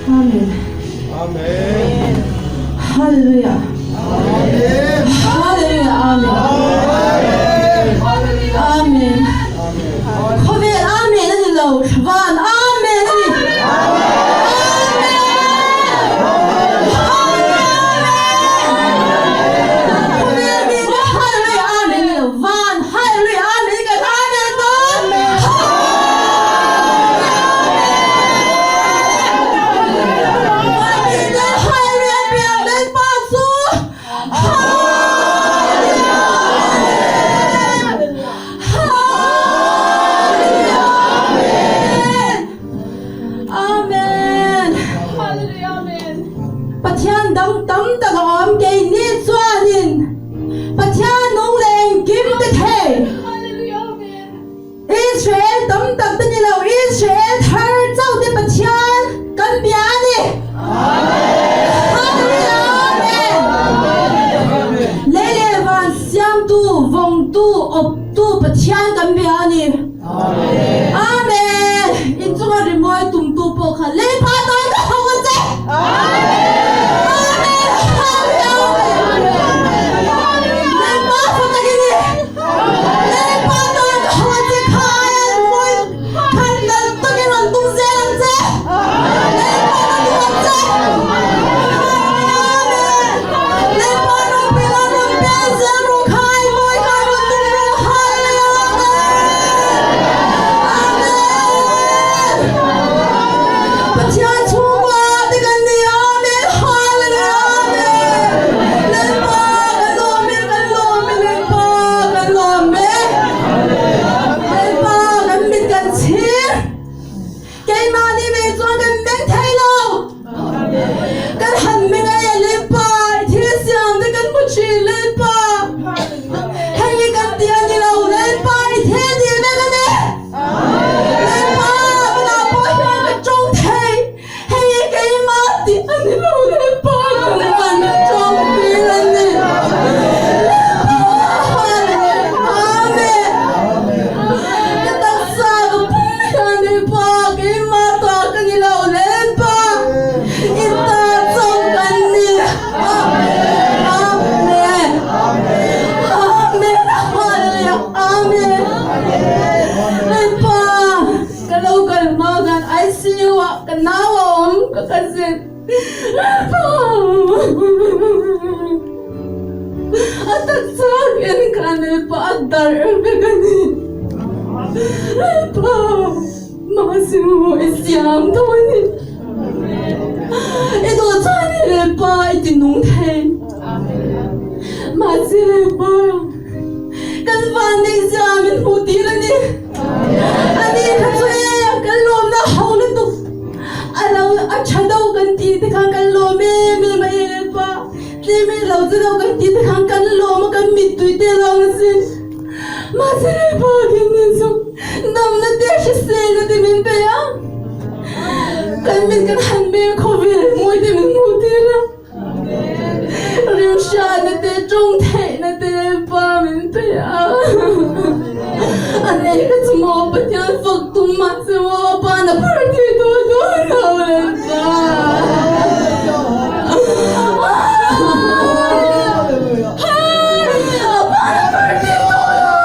Amen. Amen. Hallelujah. Amen. Hallelujah. Amen. Amen. Amen. Khawvel Amen a ni lo, Van Amen a ni. Khawvel mi te Hallelujah Amen a ni lo, Van Hallelujah Amen kan Amen dawn. Van mi te Hallelujah piang Lalpa chu Amen. Pathian dang tam tak a awm keini chuanin Pathian nung leh engkim te thei. Israel tam tak te ni lo Israel thar chauh te Pathian kan bia a ni. Hallelujah Amen. Lei leh van siamtu, vawngtu, awptu Pathian kan bia a ni. Amen. Inchunga rimawi tumtu pawh kha lei pha tan ka hawk ang che. Amen. Hallelujah Amen. Lei pa fak a ni. Lei pa tan ka hawk ang che kha aia rimawi khan lal takin rawn tum zel ang che. Lei pa ka duh ang che. Amen. Lei pa ropui la rawn pel zel rawh kha aia mawi khan rawn tum rawh. Hallelujah. Amen. Pathian chhungkua te kan ni. Amen. Hallelujah. Amen. Lalpa kan lawm e, kan lawm e, Lalpa kan lawm e. Lalpa kan mit kan chhir. Keimahni ve chuan kan meng thei lo. Kan han meng a e Lalpa, i thil siam te kan hmu thin Lalpa. Hei hi kan ti a ni lo Lalpa, i thil tih vek a ni. Lalpa, tunah pawh hian ka tawng thei. Hei hi keimah tih a ni lo Lalpa, kan han tawng tir a ni. Lalpa, Amen. Ka taksa ka pum hian Lalpa, keimah ta ka ni lo Lalpa, i ta chauh kan ni. Amen. Amen. Hallelujah. Amen. Lalpa, ka lo kal hma khan ICU ah ka nau a awm ka cousin. Lalpa. A taksa hian khan Lalpa a darh vek a ni. Lalpa, mahse maw i siam tho a ni. I duh chuan i Lalpa i ti nung thei. Mahse Lalpa, kan vanneih zia min hmuh tir a ni. Ani kha chu e, kan lawmna ho lutuk. A lo a tha deuh kan tih te khan kan lawm em em a e Lalpa. Tlem e lo che deuh kan tih te khan kan lawm a, kan mittui te lawng a sin. Mahse Lalpa khin min chu damna te hriselna te min pe a. Kan mit kan han ber khawvel mawi te min hmuh tir a. Rilhriatna te tawng theihna te Lalpa min pe a. A nei kha chu maw Pathian fak tum mahse maw a pa na phar thei dawn dawn lo Lalpa. A pa na phar thei dawn lo.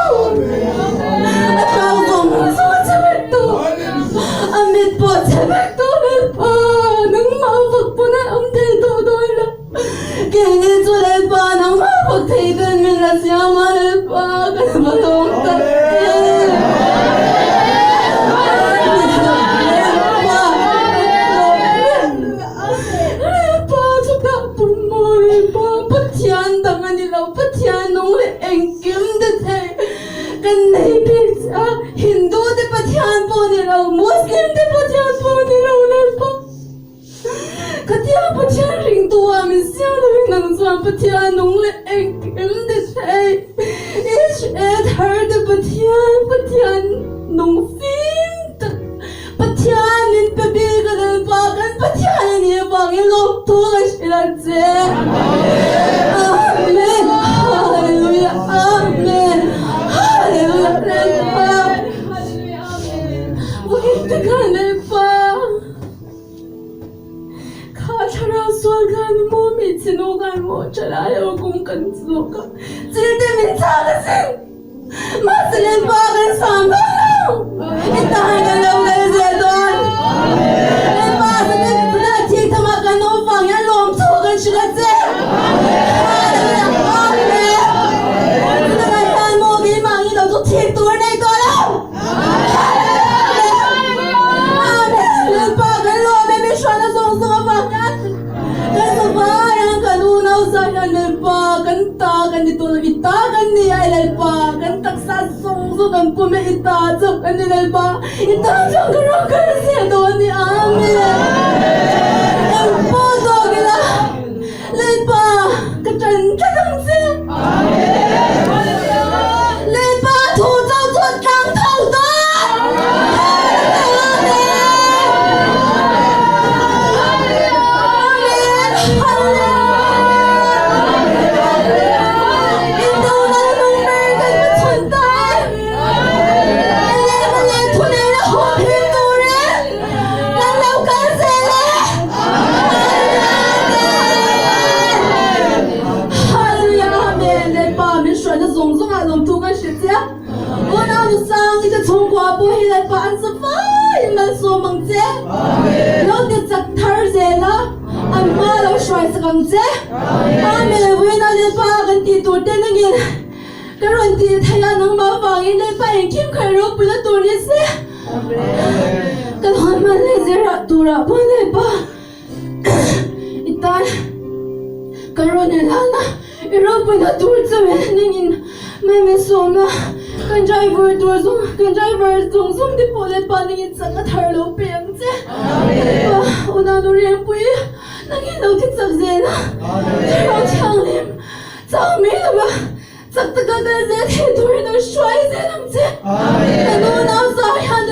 A tlang zawng zawng a che vek tawh. A mit pawh a che vek tawh Lalpa. Nangmah vak pawn a awm thei tawh dawn lo. Keini chu Lalpa nangmah vak thei ten min la siam a Lalpa kan va lawm tak em. Lalpa chutah pun maw Lalpa Pathian dang a ni lo Pathian nung leh engkim te thei kan nei bik che a Hindu te Pathian pawh ni lo Muslim te Pathian pawh ni lo Lalpa Khatia Pathian ringtu ah min siam lo in nang chuan Pathian nung leh engkim te thei Israel thar te Pathian Pathian nung fim tak Pathian min pe bik a Lalpa kan Pathian a nih avangin lawmthu ka hrilh ang che. Amen Hallelujah Amen Hallelujah Lalpa Vawiin te khan Lalpa. khan maw hmeichhe nu khan maw thalai ho kum kan zawk a, chil te min chhak asin. Mahse Lalpa kan sang dawn lo, i tan kan lo kal zel dawn. Lalpa Satan tunah thik thamah kan awm vang hian lawmthu kan hrilh a che. Hallelujah Amen. Tunah hian maw keimah angin lo chu thik tur a nei tawh lo. Amen. Lalpa kan lawm e min hruaina zawng zawng avang hian kan zavai ang kan unau zah hian Lalpa kan ta kan ni tawh lo i ta kan ni ai Lalpa kan taksa zawng zawng kan pum e i ta chauh kan ni Lalpa i ta chuan ka rawng kal zel dawn a ni Amen. Engpawh tawk ila Lalpa ka tan tlat ang che. Lalpa thu chauh chuan tlang tho dawn. Amen. Amen. Indona nung ber kan hma chhawn ta e. Lehkha leh thu neih a haw phim turin kan lo kal zel e. Hallelujah Amen Lalpa min hruaina zawng zawng ah lawmthu kan hrilh che a Unau nu sang i te chhungkua pawh hi Lalpa an sa faiin malsawm ang che Lo ti chak thar zel a an hma lo hruai sak ang che Amen Vawiina Lalpa kan tih tur te nangin ka rawn tih theih a nangmah avangin Lalpa engkim khaih ropui na tur ni se Kan hawn hman leh zirah turah pawh Lalpa I tan ka rawn en lan a, i ropuina tur chu ningin mai min sawm a, kan driver tur zawng, kan driver zawng zawng te pawh Lalpa ningin chak a thar lo pe ang che. Lalpa, unau Rengpui, nangin lo ti chak zel a, Thlarau Thianghlim chau mai lo va. Chak taka kal zel thei turin a hruai zel ang che. Ka nu nau zar hian.